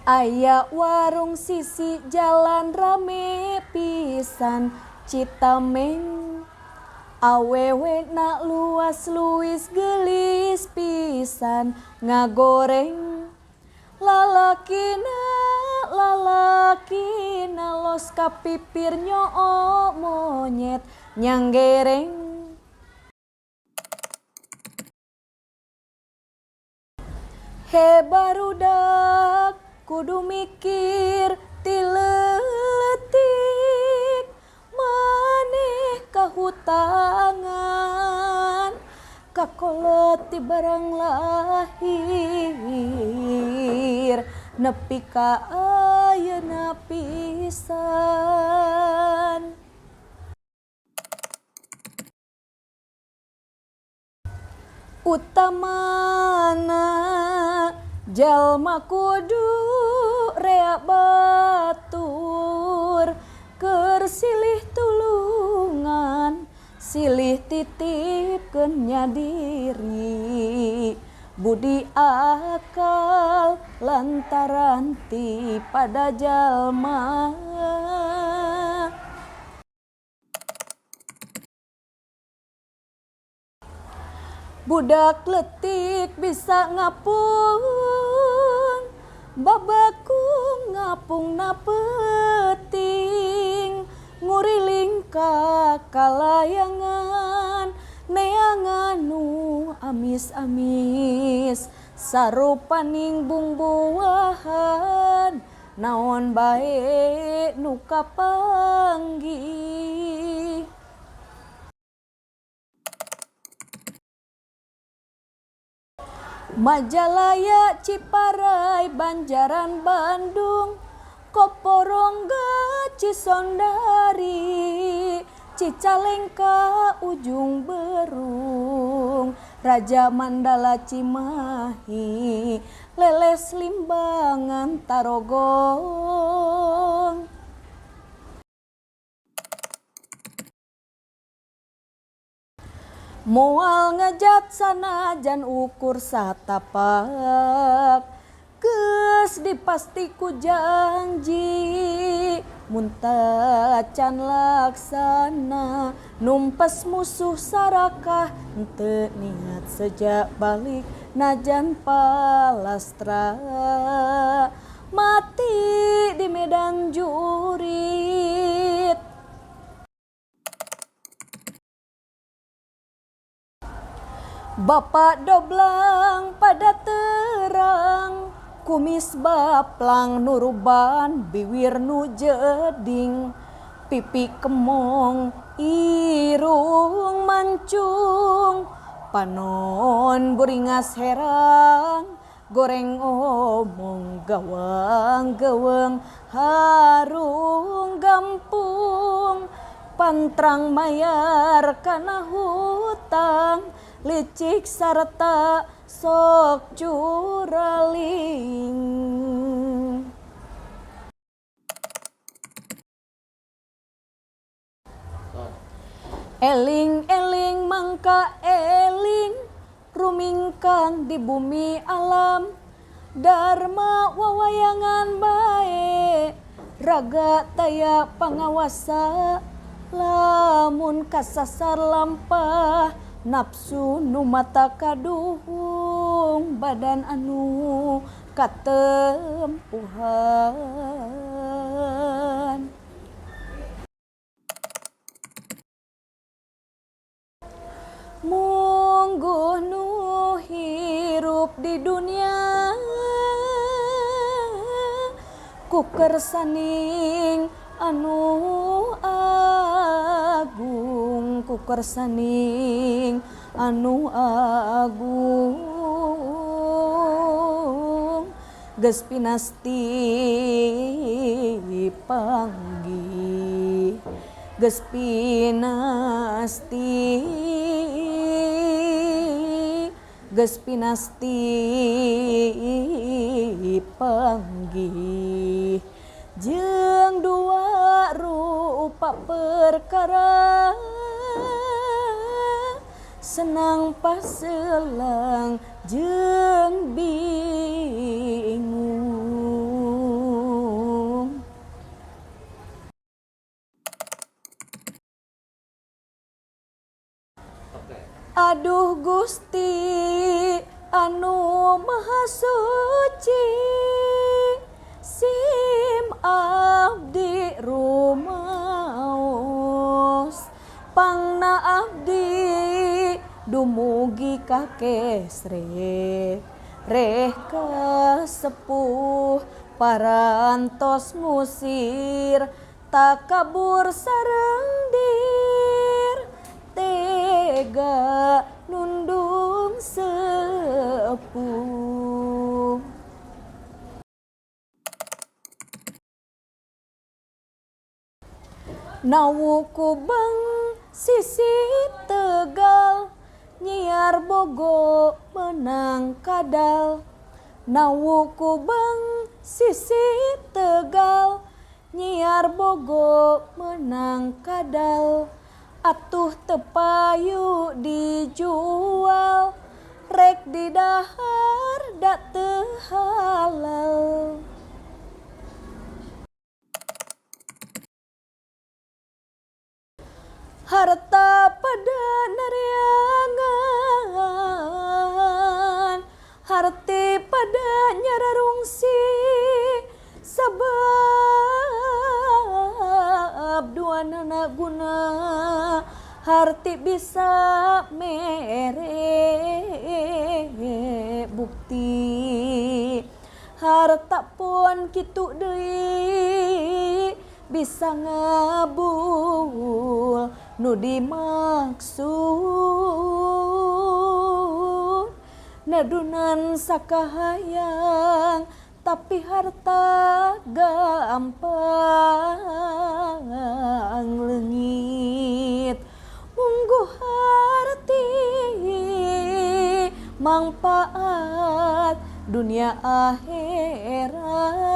Aya warung sisi jalan rame pisan Citameng. Awewe na luas luis gelis pisan ngagoreng. Lalakina lalakina los kapipir nyoo monyet nyanggereng. He barudak kudu mikir ti leutik maneh kahutangan kakolot ti barang lahir nepi ka ayeuna pisan. Utamana jalma kudu rea batur keur silih tulungan silih titipkeun nya diri budi akal lantaran ti pada jalma. Budak leutik bisa ngapung babakung ngapungna peuting nguriling ka kalayangan neangan nu amis-amis sarupaning bungbuahan naon bae nu kapanggih. Majalaya Ciparai Banjaran Bandung Koporongga Cisondari Cicalengka Ujung Berung Raja Mandala Cimahi Leles Limbangan Tarogong. Moal ngejat sanajan ukur satapak geus dipasti ku janji mun tacan laksana numpes musuh sarakah henteu niat sejak balik najan palastra mati di medan jurit. Bapak doblang pada terang kumis baplang nuruban biwir nu jeding pipi kemong irung mancung panon buringas herang goreng omong gawang geweng harung gampung pantrang mayar kana hutang licik sarta sok curaling. Eling-eling mangka eling rumingkang di bumi alam dharma wawayangan bae raga taya pangawasa lamun kasasar lampah nafsu nu mata kaduhung badan anu katempuhan. Mungguh nu hirup di dunia ku kersaning anu agung ku kersaning anu agung geus pinasti panggih geus pinasti geus pinasti panggih jeung dua rupa perkara senang paselang jeung bingung. Aduh Gusti anu maha suci, sim abdi rumaos pangna abdi dumugi ka kesre reh kasepuh parantos ngusir takabur sareng dir tega nundung sepuh. Nawu Kubang sisi Tegal, nyiar Bogo menang kadal. Nawu Kubang sisi Tegal, nyiar Bogo menang kadal. Atuh tepayu dijual, rek didahar da teu halal. Harta pada nareangan, harti pada nyararungsi, sabab dua nana guna harti bisa mere bukti. Harta pun kitu deui bisa ngabul nu dimaksud, nadunan sakahayang tapi harta gampang leungit. Mungguh harti mangpaat dunia akhirat.